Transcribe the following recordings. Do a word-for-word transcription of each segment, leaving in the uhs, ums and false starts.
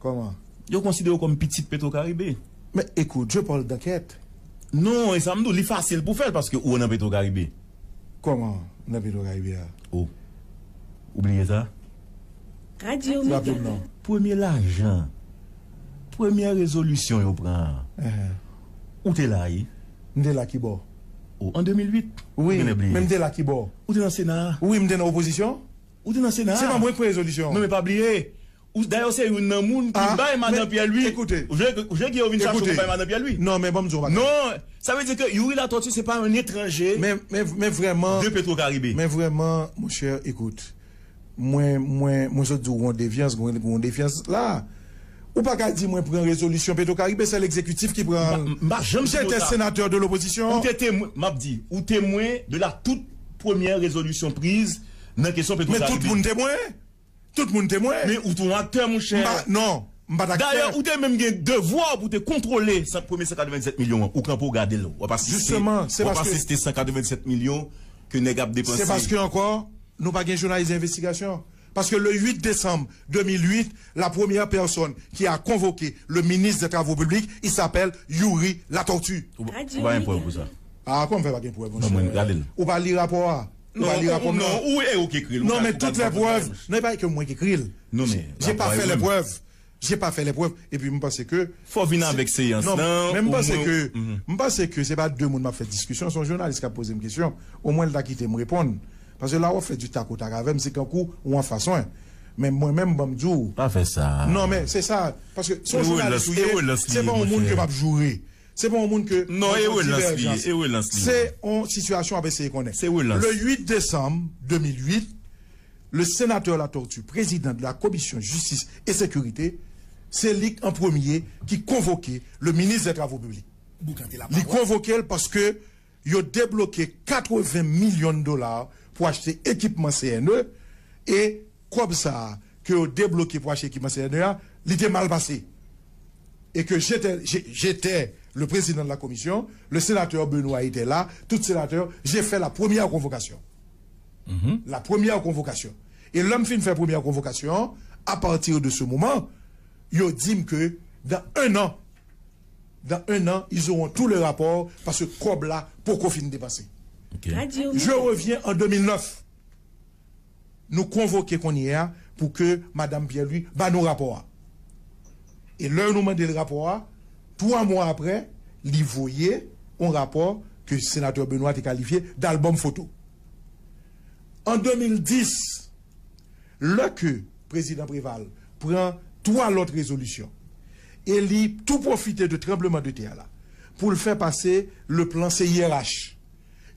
Kòman? Yo konsidere w kòm pitit Petro Caribe. Men ekout, je parle d'enquête. Non, e sa m di w, li fasil pou fè l paske ou nan Petro Caribe. Kòman nan Petro Caribe a? Oh. Ou bliye sa? Radyo Mega. Premye lajan, premyè rezolisyon yo pran an. Ou te la, wi. M te la ki bò? Oh, an de mil uit. Wi, men m te la ki bò? Ou te nan Sena a? Wi, m te nan opozisyon. Ou te nan Sena a? Se pa mwen ki pran rezolisyon. Non, men pa bliye. Ou, dayè, ou se youn nan moun ki bay madan Pierre Louis. Ou vle, ou vle ke yo vin chache w pou bay madan Pierre Louis? Non, men ban m di w yon bagay. Non, sa vle di ke Youri Latortue se pa yon etranje. Men, men, men vrèman, de Petro Caribe. Men vrèman, monchè, ekout. Mwen, mwen, mwen sot di w gon defyans, gon, gon defyans la. Ou pa ka di mwen pran rezolisyon Petro Caribe, se egzekitif ki pran. M pa, m pa janm site w sa. J'étais sénateur de l'opposition. Ou te temwen, m ap di, ou temwen de la toute première résolution prise nan kesyon Petro Caribe. Men tout moun temwen. Tout moun temwen. Men ou te yon aktè, monchè. M pa, non, m pa t aktè. Dayè, ou te menm gen devwa pou te kontwole san, premye san katrevennsèt milyon an. Ou kanpe, w gade l. W ap asiste, w ap asiste san katrevennsèt milyon ke nèg ap depanse. Se paske ankò, nou pa gen jounalis envestigasyon. Parce que le huit décembre deux mille huit, la première personne qui a convoqué le ministre des Travaux publics, il s'appelle Youri Latortue. Ou pa gen prèv pou sa? Ah, kòman fè pa gen prèv, monchè? Non, mwen, gade l. Ou pa li rapò a? Ou pa li rapò a? Non, ou, e ou ki ekri l. Non, men tout lè prèv, non, e pa ke mwen ki ekri l. Non, men j'ai pas fait les preuves. J'ai pas fait les preuves. Epi m panse ke fò vin avèk seyans lan, men m panse ke, m panse ke se pa de moun m ap fè diskisyon, se yon jounalis k ap poze m kesyon. Omwen l ta kite m reponn. Paske la w ap fè du tac au tac avè m, se kankou ou anfas mwen. Men mwen menm, ban m di w. Pa fè sa. Non, men se sa. Paske se yon jounalis ou ye, se pa yon moun ke m ap joure. Se pa yon moun ke... Non, e relans li ye, e relans li ye. Se yon sitiyasyon w ap eseye konnen. Se relans. Le huit décembre deux mille huit, le sénateur Latortue, président de la commission justice et sécurité, se li an premye ki konvoke le ministre des Travaux publics. Li konvoke l paske yo debloke katreven milyon dola pou achte ekipman C N E, e kòb sa a ke yo debloke pou achte ekipman C N E a, li te mal pase. Et que j'étais, j'ai- j'étais le président de la commission, le sénateur Benoît était là, tout sénateur, j'ai fait la première convocation. La première convocation. E lè m fin fè premyè konvokasyon an, à partir de ce moment, yo di m ke dans un an, dans un an, ils auront tous les rapports parce que kòb la poko fin depanse. Je reviens en deux mille neuf. Nou konvoke kounye a pou ke Madam Pierre Louis ba nou rapò a. E lè nou mande l rapò a, twa mwa apre, li voye yon rapò ke senatè Benoît te kalifye d albòm foto. An de mil dis, lè ke prezidan Préval pran twa lòt rezolisyon e li tou pwofite de tranbleman de tè la pou l fè pase le plan C I R H.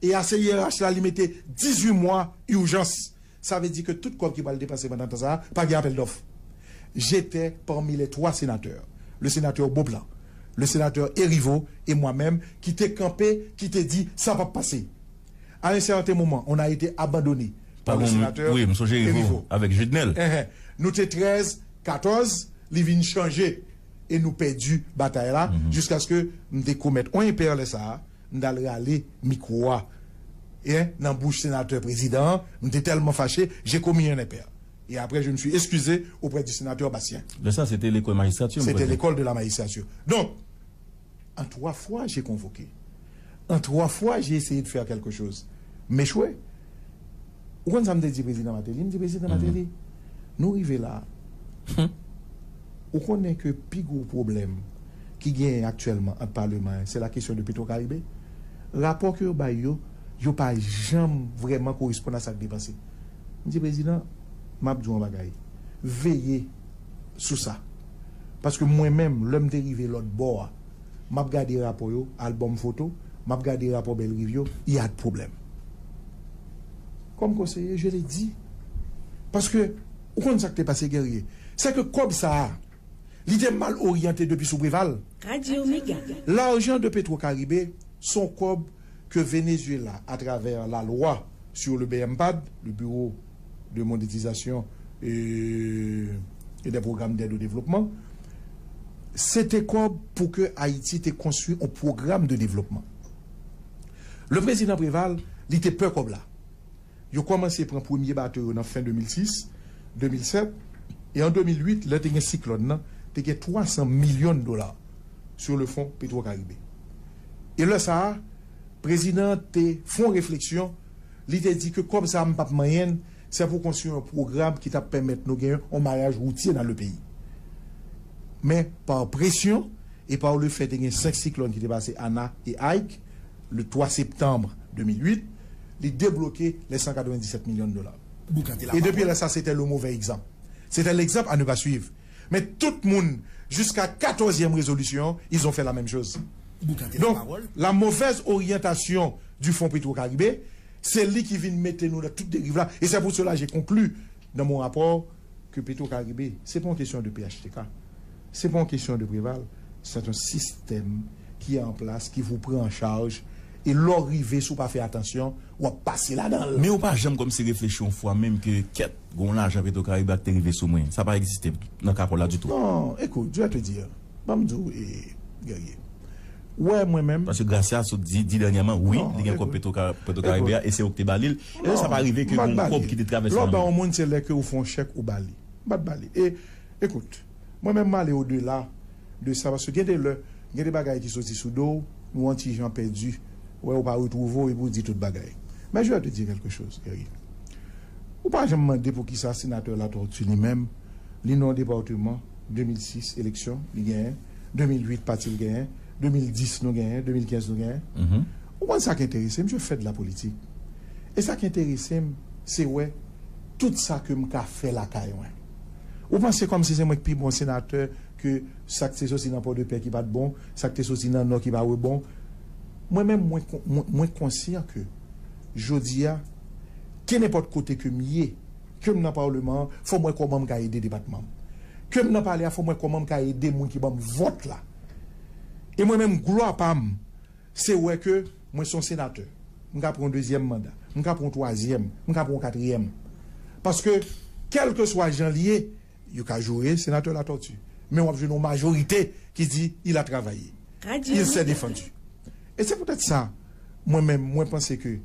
E a C I R H la, li mete dizuit mwa ijans. Sa vle di ke tout kòb ki pral depanse pandan tan sa a, pa gen apèl dòf. J'étais parmi les trois sénateurs, le sénateur Beauplan, le sénateur Herivaux et moi-même, ki te kanpe, ki te di sa p ap pase. À un certain moment, on a été abandonné par le sénateur Herivaux. Wi, m sonje Herivaux avèk Judenel. Nou te trèz, katòz, li vin chanje e nou pèdi batay la jiskaske m te komèt yon enpè lè sa a, m t al rale mikwo a, hein, nan bouch senatè prezidan an, m te tèlman fache, j'ai commis un impair. Et après, je me suis excusé auprès du sénateur Bastien. Lè sa, se te lekòl majistrati, m kwè. C'était l'école de la magistrature. Donc, en trois fois, j'ai convoqué. En trois fois, j'ai essayé de faire quelque chose. M echwe. Ou konn sa m te di prezidan Martelly? M di, prezidan Martelly, nou rive la. Ou konnen ke pi gwo pwoblèm ki genyen aktyèlman ant paleman an, se la kesyon de Petro Caribe. Rapò ke yo bay yo, yo pa janm vrèman koresponn a sa k depanse. M di, prezidan, m ap di w yon bagay. Veye sou sa. Paske mwen menm, lè m te rive lòt bò a, m ap gade rapò yo, albòm foto, m ap gade rapò Bellerive yo, il y a de problème. Kòm konseye, je l'ai dit. Paske, ou konn sa k te pase, Guerrier? Se ke kòb sa a, li te mal oryante depi sou Préval. Radyo Mega. L'argent de Petro Caribe, se yon kòb ke Venezuela, à travers la loi sur le B M PAD, le Bureau de monétisation et, et des programmes d'aide au développement, se te kòb pou ke Ayiti te konstwi yon pwogram de devlopman. Le prezidan Préval, li te pè kòb la. Yo kòmanse pran premye bato yo nan fen de mil sis, de mil sèt, E an de mil uit, lè te gen siklòn nan, te gen twa san milyon dola sur le fon Petro Caribe. E lè sa a, prezidan an te fè yon refleksyon, li te di ke kòb sa a m p ap manyen l, se pou konstwi yon pwogram ki t ap pèmèt nou gen yon maryaj woutye nan le peyi. Men, pa presyon e pa le fè te gen senk siklòn ki te pase Ana e Ike, le twa septanm de mil uit, li debloke les san katrevenndisèt milyon dola. E depi lè sa, se te le move egzanp. Se te legzanp a ne pa swiv. Men tout moun, jiska katòzyèm rezolisyon, ils ont fait la même chose. Donc, la mauvaise orientation du Fonds Petro-Caribe, se li ki vin mete nou nan tout deriv la. E se pou sela je konkli nan mon rapò ke Petro Caribe, se pa yon kesyon de P H T K, se pa yon kesyon de Preval, se yon sistèm ki an plas, ki pou pran an chaj, e lè w rive, si w pa fè atansyon, w ap pase ladan l. Men ou pa janm kòmsi reflechi yon fwa menm ke kèt, gen yon lajan Petro Caribe ak te rive sou mwen. Sa pa egziste nan kapò la ditou. Non, écoute, je vais te dire. Ban m di w, e, Guerrier. Ou wè mwen menm. Paske Gracia sot di, di dènyèman, wi, li gen kòb Petro Caribe a, e se ou ki te ba li l. E sa pa rive ke gen yon kòb ki te travèse nan men. Lè w ba yon moun, se lè ke ou fè yon chèk, ou ba li. M pa t ba li. E, écoute, mwen menm, m ale odela de sa, paske gen de lè, gen de bagay ki soti sou do w, ou yon ti jan pèdi, ou wè, ou pa retwouve w, epi ou di tout bagay. Men je vais te dire quelque chose, Guerrier. Ou pa janm mande poukisa senatè Latortue li menm, li nan yon depatman, de mil sis eleksyon, li genyen, de mil uit pati l genyen, de mil dis nou genyen, de mil kenz nou genyen. Ou konn sa k enterese m, je fais de la politique. E sa k enterese m, se wè tout sa ke m ka fè lakay mwen. Ou panse kòmsi se mwen k pi bon senatè ke sa k te soti nan Pòdepè ki pa t bon, sa k te soti nan Nò ki pa rebon? Mwen menm, mwen, mwen, mwen konsyan ke jodi a, kenenpòt kote ke m ye, ke m nan palman an, fò m wè kòman m ka ede depatman m. Ke m nan palè a, fò m wè kòman m ka ede moun ki ban m vòt la. E mwen menm, glwa pa m, se wè ke mwen se yon senatè. M ka pran yon dezyèm manda, m ka pran yon twazyèm, m ka pran yon katriyèm. Paske, kèlkeswa jan l ye, yo ka joure senatè Latortue. Men w ap jwenn yon majorite ki di, il a travaillé. Il s'est défendu. E se poutèt sa, mwen menm, mwen panse ke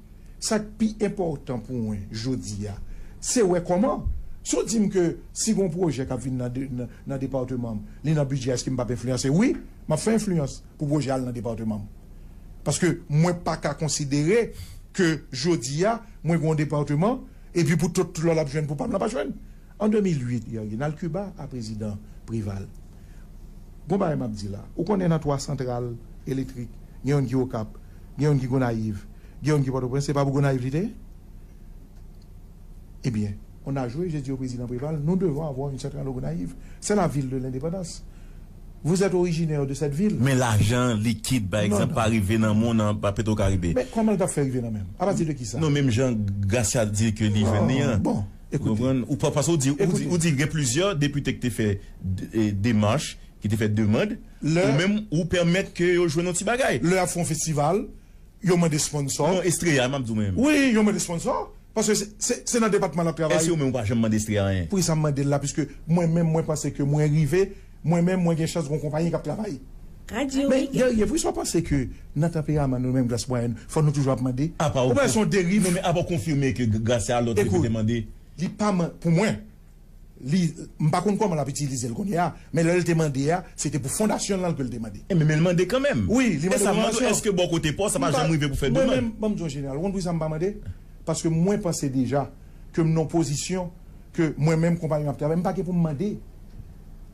sa k pi enpòtan pou mwen jodi a, se wè kòman, si w di m ke si gen yon pwojè k ap vin nan de, nan, nan depatman m, li nan bidjè, èske m p ap enfliyanse? Wi, m ap fè enfliyans pou pwojè a al nan depatman m. Paske mwen pa ka konsidere ke jodi a, mwen gen yon depatman, epi pou tout lòt l ap jwenn, pou pa m la pa jwenn. An de mil uit, Guerrier, n al Kiba a prezidan Preval. Gon bagay m ap di la. Ou konnen nan twa santral elektrik, gen youn ki Okap, gen youn ki Gonayiv, gen youn ki Pòtoprens, se pa pou Gonayiv li te ye? Ebyen, on a joué, j'ai dit au président Préval, nous devons avoir une centrale au Gonayiv. C'est la ville de l'indépendance. Vous êtes originaire de cette ville. Men lajan likid, pa egzanp, pa rive nan men w nan pa Petro Caribe. Men kòman l t ap fè rive nan men m? Apati de kisa? Non, menm jan Gracia di ke li jwenn li an. Bon, ou konprann? Ou pa, paske ou di, ou di, ou di gen plizyè depite ki te fè de, e, demach, ki te fè demann, ou menm ou pèmèt ke yo jwenn yon ti bagay. Lè y ap fè yon festival, yo mande sponsò. Non, Estrella, m ap di w menm. Wi, yo mande sponsò. Paske se, se, se nan depatman l ap travay. Èske ou menm ou pa janm mande Estrella anyen? Poukisa m mande l la? Piske mwen menm, mwen panse ke mwen rive, mwen menm, mwen gen chans gon konpayi k ap travay. Men, Guerrier, poukisa w panse ke nan tanperaman nou menm, klas mwayèn, fò nou toujou ap mande? Ou pa wè se yon deriv? Non, men apa w konfime ke Gracia Lotto te mande? Li pa man-, pou mwen, li, m pa konn kòman l ap itilize l kounye a, men lè l te mande a, se te pou fondasyon l lan ke l te mande. E men, men l mande kanmenm. Wi, li mande pou fondasyon. E sa m mande w, èske bò kote pa w, sa pa janm rive pou fè demann? Mwen menm, ban m di w jeneral, ou konn poukisa m pa mande? Paske mwen panse deja ke m nan pozisyon ke mwen menm konpayi m ap travay, m pa gen pou m mande.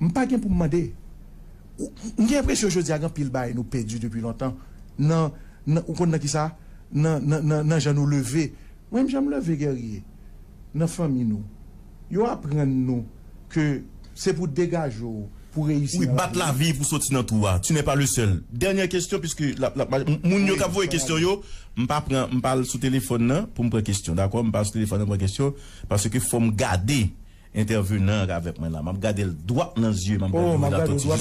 M pa gen pou m mande. Ou, m gen enpresyon jodi a gen anpil bagay nou pèdi depi lontan. Nan, nan, ou konn nan kisa? Nan, nan, nan, nan jan nou leve. Mwen menm jan m leve, Guerrier, nan fanmi nou, yo aprann nou ke se pou degaje w pou reyisi nan lavi. Wi, bat lavi pou soti nan twou a. Tu n'es pas le seul. Dènyè kesyon, piske la, la, moun yo k ap voye kesyon yo, m pa pran, m pa al sou telefòn nan pou m pran kesyon, dakò? M pa al sou telefòn nan pran kesyon, paske fò m gade entèvenan k avèk mwen la. M ap gade l dwat nan zye, m ap gade Latoti,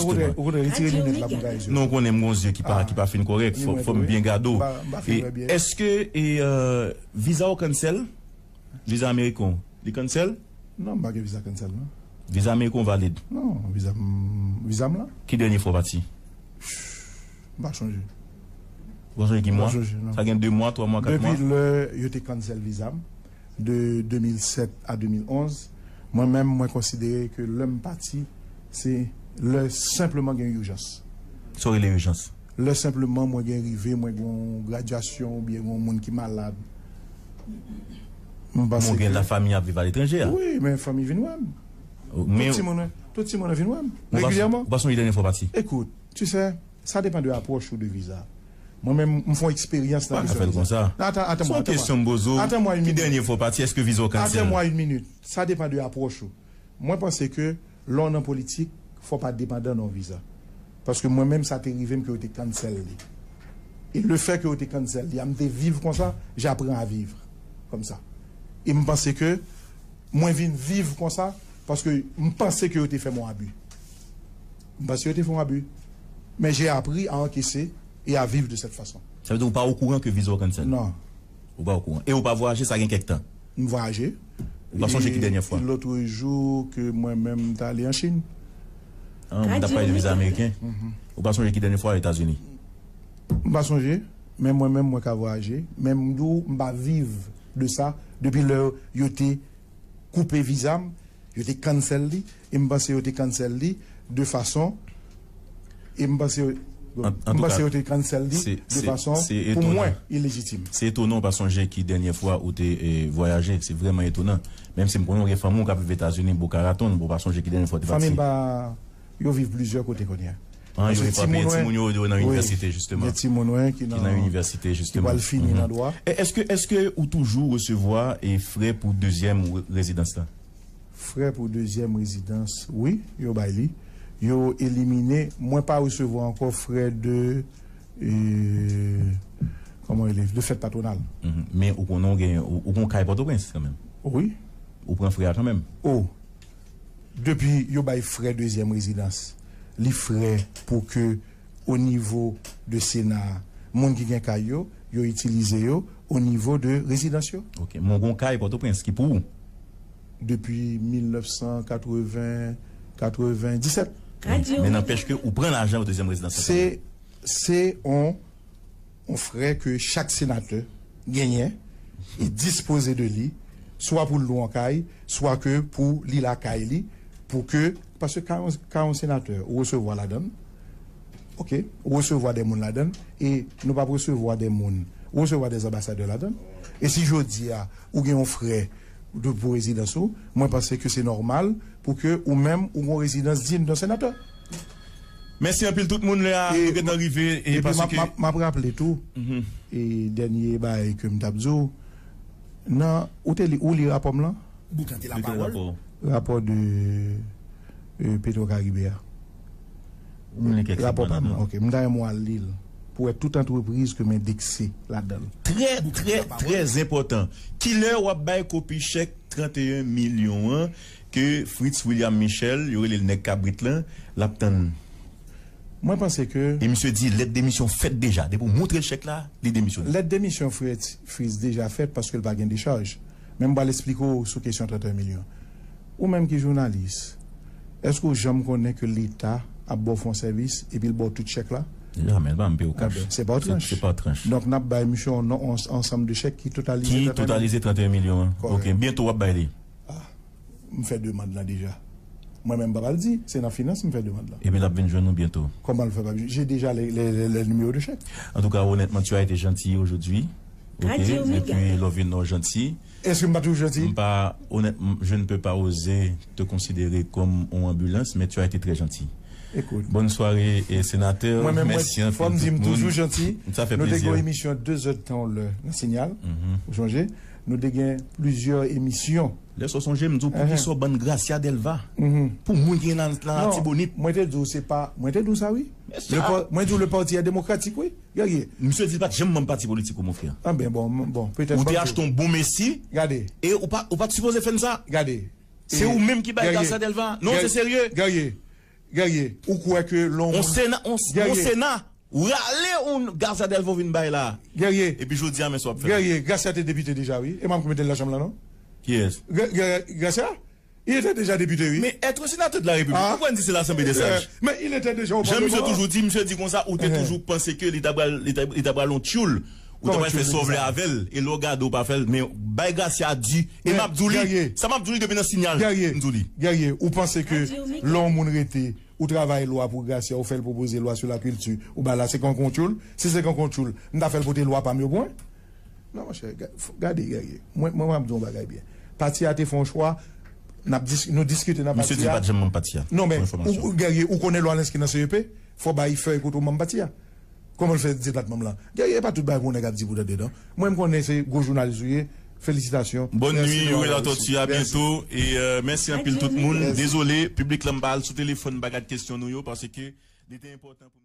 jisteman. Non, ou konnen m gon zye ki pa, ki pa fin kòrèk. Fò, fò m byen gade w. E, èske, e, euh, viza w cancel? Viza ameriken w, li cancel? Non, m pa gen viza cancel, non. Viza ameriken w valid? Non, viza m, viza m la. Ki dènye fwa w pati? M pa chonje. Ou pa chonje ki mwa? M pa chonje, non. Sa gen de mwa, twa mwa, kat mwa? Depi lè yo te cancel viza m, de de mil sèt a de mil onz, Mwen menm, mwen konsidere ke lè m pati, se lè senpleman gen ijans. Sa w rele ijans? Lè senpleman mwen gen rive, mwen gen yon gradyasyon oubyen gen yon moun ki malad. M panse Mwen gen ke la fanmi ap viv aletranje a. Wi, men fanmi vin wè m. Men Tout timoun, tout timoun vin wè m ou pa regilyèman. Ou pa sonje dènye fwa w pati? Écoute, tu sais, ça dépend de approche ou de visa. Mwen menm, m fè yon eksperyans nan Pa ka kesyon fè l visa. Konsa. Non, attends, attends, Se yon attends, kesyon m poze w. Attends-moi une Ki minute. Dènye fwa w pati, èske viza w Attends-moi cancel? Une minute. Ça dépend de approche ou. Mwen panse ke lè w nan politik, fò w pa depandan nan yon viza. Paske mwen menm, sa te rive m ke yo te cancel li. E le fait que yo te cancel li a, m te viv konsa, j'apprends à vivre comme ça. E m panse ke mwen vin viv konsa paske m panse ke yo te fè m yon abi. M panse yo te fè yon abi. Men j'ai appris à encaisser et à vivre de cette façon. Sa vle di ou pa okouran ke viza w cancel? Non. Ou pa okouran? E ou pa vwayaje, sa gen kèk tan? M vwayaje. Ou pa sonje ki dènye fwa? Lòt jou ke mwen menm m t ale an Chin. Ah, m t ap pale de viza ameriken. Ou pa sonje ki dènye fwa Etazini? M pa sonje, men mwen menm mwen ka vwayaje. Men m di w, m pa viv de sa. Depi lè yo te koupe viza m, yo te cancel li, e m panse yo te cancel li de fason e m panse yo- An- an m tou panse ka, yo te cancel li se- de se- fason se pou etonan. Mwen, ilejitim. Se etonan ou pa sonje ki dènye fwa ou te eh, vwayaje. Se vrèman etonan. Menm si m konnen ou gen fanmi w k ap viv Etazini, Boca Raton, ou pa sonje ki dènye fwa ou te pati? Fanmi m pa yo viv plizyè kote kounye a. Ah, yo Paske epapiye timoun timoun yo yo nan wi, inivèsite jisteman. Gen timoun wen ki Ki nan nan inivèsite ki jisteman. pral fini nan dwa. E- Èske èske ou toujou resevwa e frè pou dezyèm re- rezidans la? Frè pou dezyèm rezidans, wi, yo bay li. Yo elimine, mwen pa resevwa ankò frè de e, kòman rele, de fèt patwonal. Mhm. Men ou konnen ou gen ou, ou gen kay Pòtoprens kanmenm. Wi. Ou pran frè a kanmenm. O, depi yo bay frè dezyèm rezidans, li frè pou ke o nivo de Sena a, moun ki gen kay yo, yo itilize yo o nivo de rezidans yo. Ok. Men ou gen kay Pòtoprens ki pou ou. Depi mil nèf san katreven, katreven disèt. Men nanpèch ke ou pran lajan pou dezyèm rezidans la. Se se on on frè ke chak senatè genyen e dispoze de li, swa pou l lwe yon kay, swa ke pou li lakay li, pou ke, paske kay yon kay yon senatè ou resevwa ladan l, ok, ou resevwa de moun ladan l, e nou p ap resevwa de moun, ou resevwa de anbasadè ladan l. E si jodi a ou gen yon frè de pou rezidans ou, mwen panse ke se nòmal pou ke ou menm ou gen yon rezidans dign d'un sénateur. Mèsi anpil tout moun, lè a nou gentan rive e paske m ap raple tou e dènye bagay ke m t ap di w, nan ou te li ou li rapò m lan? Boukan te lapawòl. Rapò de Petro Caribe a. Rapò pa m. Ok, m ta renmen w al li l pou wè tout antrepriz ke m endekse ladan l. Trè trè trè enpòtan. Kilè w ap bay kopi chèk trannteyen milyon an ke Fritz William Michel, yo rele l nèg kabrit lan, l ap tann? Mwen panse ke. E misye di lèt demisyon fèt deja. Depi w montre l chèk la, li demisyone. Lèt demisyon Fritz Fritz deja fèt paske l pa gen dechaj. Men m pral eksplike w sou kesyon trannteyen milyon. Ou menm ki jounalis, èske w janm konnen ke Leta ap ba w fè yon sèvis epi l ba w tout chèk la? Jamè, l pa janm peye w kach. Se pa w tranch. Se pa w tranch. Donk n ap bay misye yon ansanm de chèk ki totalize trannteyen milyon. Ki totalize trannteyen milyon an. Ok, byento w ap bay li. M fè demann lan deja. Mwen menm m pa pral di, se nan finans m fè demann lan. Epi l ap vin jwenn ou byento. Kòman l fè pa vin? J'ai déjà les, les, les, les numéros de chèque. Antouka, onètman, tu as été gentil aujourd'hui. Ok, epi lè w vin nan w janti. Èske m pa toujou janti? M pa, onètman, je ne peux pas oser te considérer comme on ambulance, mais tu as été très gentil. Bonne soirée, senatè. Mwen menm, mwen, fò m di m toujou janti. Sa fè plezi. Nou te gen yon emisyon de zèdtan yon lè nan Sinyal. Ou sonje? Nou te gen plizyè emisyon. Lè sa w sonje, m di w poukisa w bann Gracia Delva pou moun ki gen nan Latibonit. Mwen te di w se pa, mwen te di w sa wi. Mwen di w le parti est démocratique wi. Gade. Misye di l pa t janm manm pati politik ou mon frè. Anben bon, bon, petèt. Ou te achte yon bon mesi. Gade. E ou pa, ou pa t sipoze fè n sa. Gade. Se ou menm ki bay Gracia Delva. Non, se serye. Gade. Gade. Ou kwè ke lè yon moun. On sena, on, on sena. Ou rale yon Gracia Delva w vin bay la. Guerrier. Epi jodi a men sa w ap fè. Guerrier, Gracia te depite deja wi. E m ap mete l nan chanm lan non. Kiyès? Gracia? Il était déjà député wi. Mais être sénateur de la République, ou konn di se l'Assemblée des sages. Mais il était déjà au Parlement. Jan misye toujou di, misye di konsa ou te toujou panse ke li ta pral li ta pral yon tchoul. Ou ta pral fè sa w vle avè l, e lè w gade w pa fè l, men bay Gracia di, e m ap di w li, sa m ap di w li depi nan sinyal, m di w li. Guerrier, ou panse ke lè yon moun rete, ou travay lwa pou Gracia, ou fè l pwopoze lwa sou lakilti, ou ba la se kan kontyoul, si se kan kontyoul, m ta fè l pote lwa pa m yo pou mwen? Non, monchè, gade, Guerrier, mwen, mwen, m ap di w yon bagay byen. Pati a te fè yon chwa, n ap dis, nou diskite nan pati a. Misye di l pa t janm manm pati a. Non, men, Guerrier, ou konnen lwa l enskri nan C E P, fò bay fèy kote w manm pati a. Kòman l fè di l pa t manm lan? Guerrier, e pa tout bagay pou yon nèg ap di pou tande, non. Mwen, m konnen se gwo jounalis ou ye. Felisitasyon. Bòn nwi, Youri Latortue, a byento. E mèsi anpil tout moun. Dezole, piblik la, m pa al sou telefòn, m pa gad kesyon nou yo, paske li te enpòtan pou m.